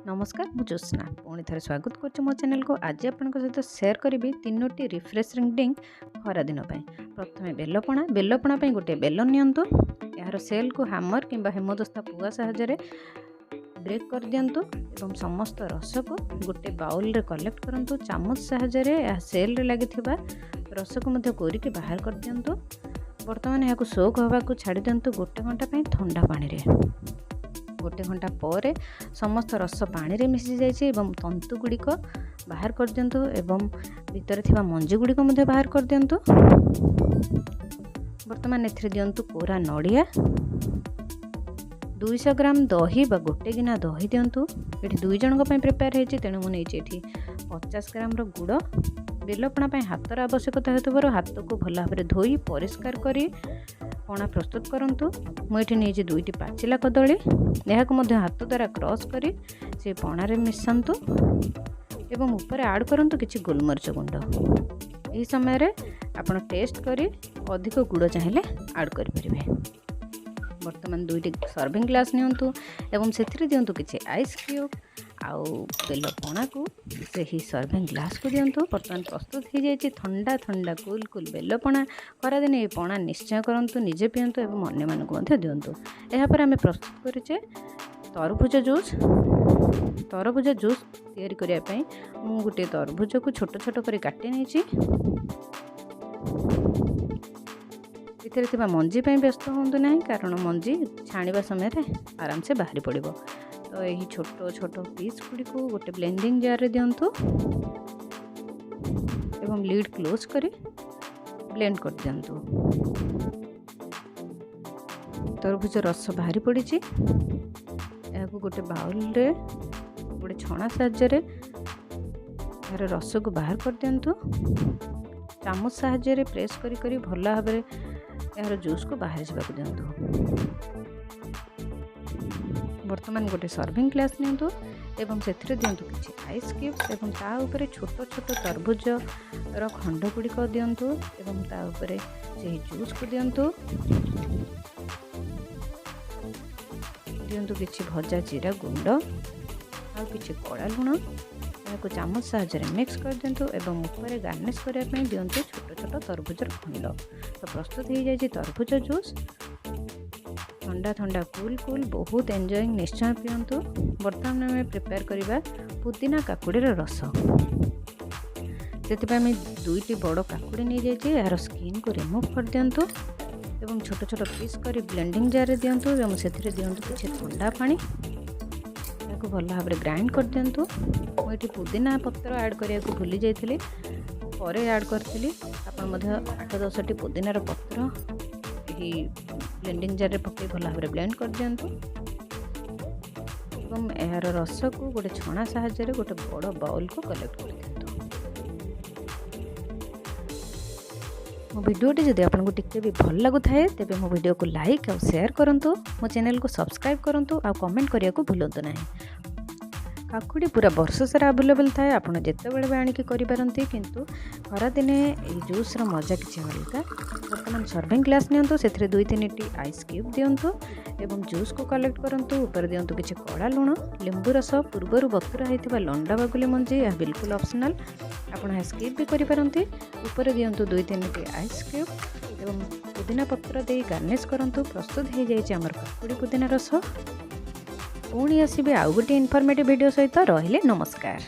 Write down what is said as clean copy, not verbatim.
ନମସ୍କାର, ମୁଁ ଜ୍ୟୋତ୍ସ୍ନା ପୁଣି ଥରେ ସ୍ୱାଗତ କରୁଛି ମୋ ଚ୍ୟାନେଲକୁ। ଆଜି ଆପଣଙ୍କ ସହିତ ସେୟାର କରିବି ତିନୋଟି ରିଫ୍ରେସିଂ ଡ୍ରିଙ୍କ ଖରାଦିନ ପାଇଁ। ପ୍ରଥମେ ବେଲପଣା। ବେଲପଣା ପାଇଁ ଗୋଟିଏ ବେଲ ନିଅନ୍ତୁ। ଏହାର ସେଲ୍କୁ ହାମର କିମ୍ବା ହେମଦସ୍ତା ପୁଆ ସାହାଯ୍ୟରେ ବ୍ରେକ୍ କରିଦିଅନ୍ତୁ ଏବଂ ସମସ୍ତ ରସକୁ ଗୋଟେ ବାଉଲରେ କଲେକ୍ଟ କରନ୍ତୁ। ଚାମଚ ସାହାଯ୍ୟରେ ଏହା ସେଲ୍ରେ ଲାଗିଥିବା ରସକୁ ମଧ୍ୟ କୋରିକି ବାହାର କରିଦିଅନ୍ତୁ। ବର୍ତ୍ତମାନ ଏହାକୁ ସୋକ୍ ହେବାକୁ ଛାଡ଼ି ଦିଅନ୍ତୁ ଗୋଟେ ଘଣ୍ଟା ପାଇଁ ଥଣ୍ଡା ପାଣିରେ। ଗୋଟେ ଘଣ୍ଟା ପରେ ସମସ୍ତ ରସ ପାଣିରେ ମିଶି ଯାଇଛି ଏବଂ ତନ୍ତୁ ଗୁଡ଼ିକ ବାହାର କରିଦିଅନ୍ତୁ ଏବଂ ଭିତରେ ଥିବା ମଞ୍ଜି ଗୁଡ଼ିକ ମଧ୍ୟ ବାହାର କରିଦିଅନ୍ତୁ। ବର୍ତ୍ତମାନ ଏଥିରେ ଦିଅନ୍ତୁ କୋରା ନଡ଼ିଆ, 200 ଗ୍ରାମ ଦହି ବା ଗୋଟେ ଗିନା ଦହି ଦିଅନ୍ତୁ। ଏଠି ଦୁଇ ଜଣଙ୍କ ପାଇଁ ପ୍ରିପେୟାର ହେଇଛି, ତେଣୁ ମୁଁ ନେଇଛି ଏଠି 50 ଗ୍ରାମର ଗୁଡ଼। ବେଲପଣା ପାଇଁ ହାତର ଆବଶ୍ୟକତା ହେଉଥିବାରୁ ହାତକୁ ଭଲ ଭାବରେ ଧୋଇ ପରିଷ୍କାର କରି ପଣା ପ୍ରସ୍ତୁତ କରନ୍ତୁ। ମୁଁ ଏଠି ନେଇଛି ଦୁଇଟି ପାଚିଲା କଦଳୀ। ଏହାକୁ ମଧ୍ୟ ହାତ ଦ୍ୱାରା କ୍ରସ୍ କରି ସେ ପଣାରେ ମିଶାନ୍ତୁ ଏବଂ ଉପରେ ଆଡ଼୍ କରନ୍ତୁ କିଛି ଗୋଲମରିଚ ଗୁଣ୍ଡ। ଏହି ସମୟରେ ଆପଣ ଟେଷ୍ଟ କରି ଅଧିକ ଗୁଡ଼ ଚାହିଁଲେ ଆଡ଼୍ କରିପାରିବେ। ବର୍ତ୍ତମାନ ଦୁଇଟି ସର୍ଭିଂ ଗ୍ଲାସ୍ ନିଅନ୍ତୁ ଏବଂ ସେଥିରେ ଦିଅନ୍ତୁ କିଛି ଆଇସ୍ କ୍ୟୁବ୍ ଆଉ ବେଲ ପଣାକୁ ସେହି ସର୍ଭିଂ ଗ୍ଲାସ୍କୁ ଦିଅନ୍ତୁ। ବର୍ତ୍ତମାନ ପ୍ରସ୍ତୁତ ହେଇଯାଇଛି ଥଣ୍ଡା ଥଣ୍ଡା କୁଲ୍ କୁଲ୍ ବେଲ ପଣା। ଖରାଦିନେ ଏ ପଣା ନିଶ୍ଚୟ କରନ୍ତୁ, ନିଜେ ପିଅନ୍ତୁ ଏବଂ ଅନ୍ୟମାନଙ୍କୁ ମଧ୍ୟ ଦିଅନ୍ତୁ। ଏହାପରେ ଆମେ ପ୍ରସ୍ତୁତ କରୁଛେ ତରଭୁଜ ଜୁସ୍। ତରଭୁଜ ଜୁସ୍ ତିଆରି କରିବା ପାଇଁ ମୁଁ ଗୋଟିଏ ତରଭୁଜକୁ ଛୋଟ ଛୋଟ କରି କାଟି ନେଇଛି। ଏଥିରେ ଥିବା ମଞ୍ଜି ପାଇଁ ବ୍ୟସ୍ତ ହୁଅନ୍ତୁ ନାହିଁ, କାରଣ ମଞ୍ଜି ଛାଣିବା ସମୟରେ ଆରାମସେ ବାହାରି ପଡ଼ିବ। ତ ଏହି ଛୋଟ ଛୋଟ ପିସ୍ ଗୁଡ଼ିକୁ ଗୋଟେ ବ୍ଲେଣ୍ଡିଂ ଜାର୍ରେ ଦିଅନ୍ତୁ ଏବଂ ଲିଡ୍ କ୍ଲୋଜ୍ କରି ବ୍ଲେଣ୍ଡ କରିଦିଅନ୍ତୁ। ତରଭୁଜ ରସ ବାହାରି ପଡ଼ିଛି। ଏହାକୁ ଗୋଟେ ବାଉଲରେ ଗୋଟେ ଛଣା ସାହାଯ୍ୟରେ ଏହାର ରସକୁ ବାହାର କରିଦିଅନ୍ତୁ। ଚାମଚ ସାହାଯ୍ୟରେ ପ୍ରେସ୍ କରି କରି ଭଲ ଭାବରେ ଏହାର ଜୁସ୍କୁ ବାହାରି ଯିବାକୁ ଦିଅନ୍ତୁ। ବର୍ତ୍ତମାନ ଗୋଟେ ସର୍ଭିଂ ଗ୍ଲାସ୍ ନିଅନ୍ତୁ ଏବଂ ସେଥିରେ ଦିଅନ୍ତୁ କିଛି ଆଇସ୍ କ୍ୟୁବ୍ସ ଏବଂ ତା ଉପରେ ଛୋଟ ଛୋଟ ତରଭୁଜର ଖଣ୍ଡ ଗୁଡ଼ିକ ଦିଅନ୍ତୁ ଏବଂ ତା ଉପରେ ସେହି ଜୁସ୍କୁ ଦିଅନ୍ତୁ। ଦିଅନ୍ତୁ କିଛି ଭଜା ଜିରା ଗୁଣ୍ଡ ଆଉ କିଛି କଳା ଲୁଣ। ଏହାକୁ ଚାମଚ ସାହାଯ୍ୟରେ ମିକ୍ସ କରିଦିଅନ୍ତୁ ଏବଂ ଉପରେ ଗାର୍ନିସ୍ କରିବା ପାଇଁ ଦିଅନ୍ତୁ ଛୋଟ ଛୋଟ ତରଭୁଜର ଖଣ୍ଡ। ତ ପ୍ରସ୍ତୁତ ହେଇଯାଇଛି ତରଭୁଜ ଜୁସ୍। ଥଣ୍ଡା ଥଣ୍ଡା କୁଲ୍ କୁଲ୍, ବହୁତ ଏନ୍ଜୟିଂ, ନିଶ୍ଚୟ ପିଅନ୍ତୁ। ବର୍ତ୍ତମାନ ଆମେ ପ୍ରିପେୟାର କରିବା ପୁଦିନା କାକୁଡ଼ିର ରସ। ସେଥିପାଇଁ ଆମେ ଦୁଇଟି ବଡ଼ କାକୁଡ଼ି ନେଇଯାଇଛି। ଏହାର ସ୍କିନ୍କୁ ରିମୁଭ୍ କରିଦିଅନ୍ତୁ ଏବଂ ଛୋଟ ଛୋଟ ପିସ୍ କରି ବ୍ଲେଣ୍ଡିଂ ଜାର୍ରେ ଦିଅନ୍ତୁ ଏବଂ ସେଥିରେ ଦିଅନ୍ତୁ କିଛି ଥଣ୍ଡା ପାଣି। ଏହାକୁ ଭଲ ଭାବରେ ଗ୍ରାଇଣ୍ଡ କରିଦିଅନ୍ତୁ। ମୁଁ ଏଠି ପୁଦିନା ପତ୍ର ଆଡ଼୍ କରିବାକୁ ଭୁଲି ଯାଇଥିଲି, ପରେ ଆଡ଼୍ କରିଥିଲି। ଆପଣ ମଧ୍ୟ 8-10ଟି ପୁଦିନାର ପତ୍ର ଏହି ବ୍ଲେଣ୍ଡିଂ ଜାର୍ରେ ପକାଇ ଭଲ ଭାବରେ ବ୍ଲେଣ୍ଡ କରିଦିଅନ୍ତୁ ଏବଂ ଏହାର ରସକୁ ଗୋଟେ ଛଣା ସାହାଯ୍ୟରେ ଗୋଟେ ବଡ଼ ବାଉଲକୁ କଲେକ୍ଟ କରିଦିଅନ୍ତୁ। ମୋ ଭିଡ଼ିଓଟି ଯଦି ଆପଣଙ୍କୁ ଟିକେ ବି ଭଲ ଲାଗୁଥାଏ, ତେବେ ମୋ ଭିଡ଼ିଓକୁ ଲାଇକ୍ ଆଉ ସେୟାର କରନ୍ତୁ, ମୋ ଚ୍ୟାନେଲକୁ ସବସ୍କ୍ରାଇବ୍ କରନ୍ତୁ ଆଉ କମେଣ୍ଟ କରିବାକୁ ଭୁଲନ୍ତୁ ନାହିଁ। କାକୁଡ଼ି ପୁରା ବର୍ଷ ସାରା ଆଭେଲେବଲ୍ ଥାଏ, ଆପଣ ଯେତେବେଳେ ବି ଆଣିକି କରିପାରନ୍ତି, କିନ୍ତୁ ଖରାଦିନେ ଏଇ ଜୁସ୍ର ମଜା କିଛି ଅଲଗା। ବର୍ତ୍ତମାନ ସର୍ଭିଂ ଗ୍ଲାସ୍ ନିଅନ୍ତୁ, ସେଥିରେ 2-3ଟି ଆଇସ୍ କ୍ୟୁବ୍ ଦିଅନ୍ତୁ ଏବଂ ଜୁସ୍କୁ କଲେକ୍ଟ କରନ୍ତୁ। ଉପରେ ଦିଅନ୍ତୁ କିଛି କଳା ଲୁଣ, ଲେମ୍ବୁ ରସ, ପୂର୍ବରୁ ବତୁରା ହେଇଥିବା ଲଣ୍ଡା ବାଗୁଲି ମଞ୍ଜି, ଏହା ବିଲକୁଲ ଅପସନାଲ୍, ଆପଣ ଏହା ସ୍କିପ୍ ବି କରିପାରନ୍ତି। ଉପରେ ଦିଅନ୍ତୁ 2-3ଟି ଆଇସ୍ କ୍ୟୁବ୍ ଏବଂ ପୁଦିନା ପତ୍ର ଦେଇ ଗାର୍ନିସ୍ କରନ୍ତୁ। ପ୍ରସ୍ତୁତ ହେଇଯାଇଛି ଆମର କାକୁଡ଼ି ପୁଦିନା ରସ। ପୁଣି ଆସିବି ଆଉ ଗୋଟିଏ ଇନଫର୍ମେଟିଭ୍ ଭିଡ଼ିଓ ସହିତ। ରହିଲେ, ନମସ୍କାର।